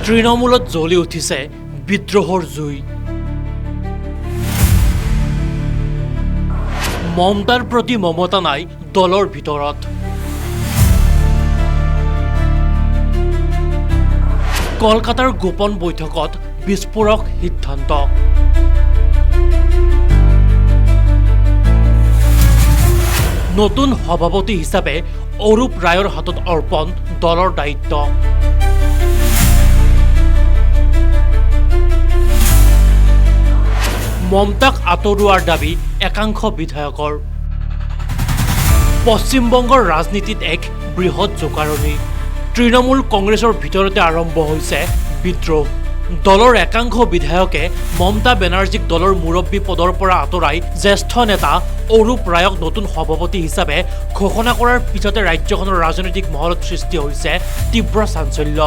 তৃণমূলত জ্বলি উঠিছে বিদ্ৰোহৰ জুই। মমতাৰ প্ৰতি মমতা নাই দলৰ ভিতৰত। কলকাতাৰ গোপন বৈঠকত বিস্ফোৰক সিদ্ধান্ত। নতুন সভাপতি হিচাপে অৰূপ ৰায়ৰ হাতত অৰ্পণ দলৰ দায়িত্ব। মমতাক আঁতৰোৱাৰ দাবী একাংশ বিধায়কৰ। পশ্চিমবংগৰ ৰাজনীতিত এক বৃহৎ জোকাৰণি। তৃণমূল কংগ্ৰেছৰ ভিতৰতে আৰম্ভ হৈছে বিদ্ৰোহ। দলৰ একাংশ বিধায়কে মমতা বেনাৰ্জীক দলৰ মুৰব্বী পদৰ পৰা আঁতৰাই জ্যেষ্ঠ নেতা অৰূপ ৰায়ক নতুন সভাপতি হিচাপে ঘোষণা কৰাৰ পিছতে ৰাজ্যখনৰ ৰাজনৈতিক মহলত সৃষ্টি হৈছে তীব্ৰ চাঞ্চল্য।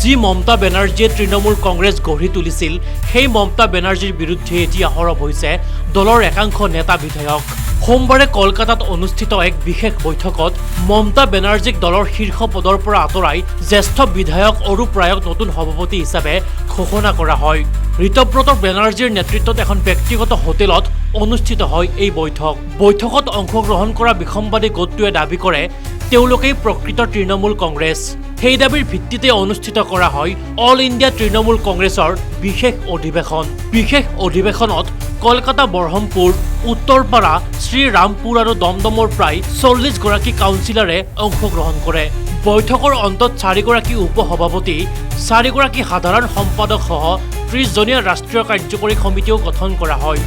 যি মমতা বেনাৰ্জীয়ে তৃণমূল কংগ্ৰেছ গঢ়ি তুলিছিল, সেই মমতা বেনাৰ্জীৰ বিৰুদ্ধে এতিয়া সৰব হৈছে দলৰ একাংশ নেতা বিধায়ক। সোমবাৰে কলকাতাত অনুষ্ঠিত এক বিশেষ বৈঠকত মমতা বেনাৰ্জীক দলৰ শীৰ্ষ পদৰ পৰা আঁতৰাই জ্যেষ্ঠ বিধায়ক অৰূপ ৰায়ক নতুন সভাপতি হিচাপে ঘোষণা কৰা হয়। ঋতব্ৰত বেনাৰ্জীৰ নেতৃত্বত এখন ব্যক্তিগত হোটেলত অনুষ্ঠিত হয় এই বৈঠক। বৈঠকত অংশগ্ৰহণ কৰা বিসম্বাদী গোটটোৱে দাবী কৰে তেওঁলোকেই প্ৰকৃত তৃণমূল কংগ্ৰেছ। সেই দাবীৰ ভিত্তিতে অনুষ্ঠিত কৰা হয় অল ইণ্ডিয়া তৃণমূল কংগ্ৰেছৰ বিশেষ অধিৱেশন। বিশেষ অধিৱেশনত কলকাতা, বহৰমপুৰ, উত্তৰপাৰা, শ্ৰীৰামপুৰ আৰু দমদমৰ প্ৰায় 40 গৰাকী কাউন্সিলৰে অংশগ্ৰহণ কৰে। বৈঠকৰ অন্তত চাৰিগৰাকী উপ সভাপতি, চাৰিগৰাকী সাধাৰণ সম্পাদকসহ 30 জনীয়া ৰাষ্ট্ৰীয় কাৰ্যকৰী সমিতিও গঠন কৰা হয়।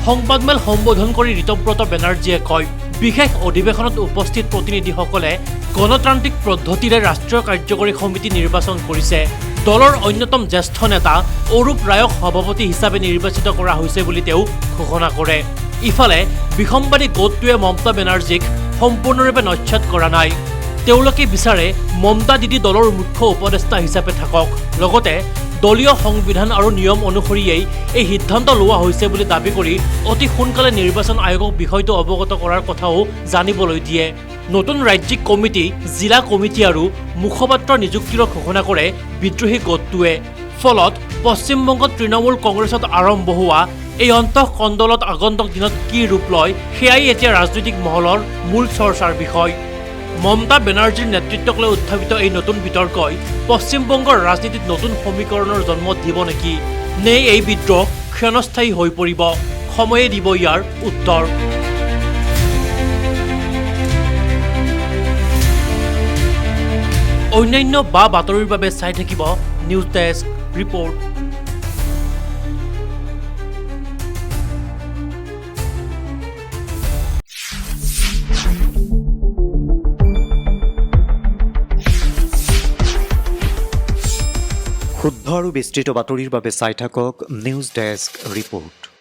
সংবাদমেল সম্বোধন কৰি ঋতব্ৰত বেনাৰ্জীয়ে কয়, বিশেষ অধিৱেশনত উপস্থিত প্ৰতিনিধিসকলে গণতান্ত্ৰিক পদ্ধতিৰে ৰাষ্ট্ৰীয় কাৰ্যকৰী সমিতি নিৰ্বাচন কৰিছে। দলৰ অন্যতম জ্যেষ্ঠ নেতা অৰূপ ৰায়ক সভাপতি হিচাপে নিৰ্বাচিত কৰা হৈছে বুলি তেওঁ ঘোষণা কৰে। ইফালে বিসম্বাদী গোটটোৱে মমতা বেনাৰ্জীক সম্পূৰ্ণৰূপে নস্যাৎ কৰা নাই। তেওঁলোকে বিচাৰে মমতা দিদি দলৰ মুখ্য উপদেষ্টা হিচাপে থাকক। লগতে দলীয় সংবিধান আৰু নিয়ম অনুসৰিয়েই এই সিদ্ধান্ত লোৱা হৈছে বুলি দাবী কৰি অতি সোনকালে নিৰ্বাচন আয়োগক বিষয়টো অৱগত কৰাৰ কথাও জানিবলৈ দিয়ে। নতুন ৰাজ্যিক কমিটি, জিলা কমিটি আৰু মুখপাত্ৰ নিযুক্তিৰো ঘোষণা কৰে বিদ্ৰোহী গোটটোৱে। ফলত পশ্চিমবংগত তৃণমূল কংগ্ৰেছত আৰম্ভ হোৱা এই অন্তঃকন্দলত আগন্তুক দিনত কি ৰূপ লয়, সেয়াই এতিয়া ৰাজনৈতিক মহলৰ মূল চৰ্চাৰ বিষয়। মমতা বেনাৰ্জীৰ নেতৃত্বক লৈ উত্থাপিত এই নতুন বিতৰ্কই পশ্চিমবংগৰ ৰাজনীতিত নতুন সমীকৰণৰ জন্ম দিব নেকি, নে এই বিদ্ৰোহ ক্ষণস্থায়ী হৈ পৰিব, সময়ে দিব ইয়াৰ উত্তৰ। অন্যান্য বা বাতৰিৰ বাবে চাই থাকিব নিউজ ডেস্ক ৰিপৰ্ট। শুদ্ধ আৰু বিস্তৃত বাতৰিৰ বাবে চাই থাকক নিউজ ডেস্ক ৰিপৰ্ট।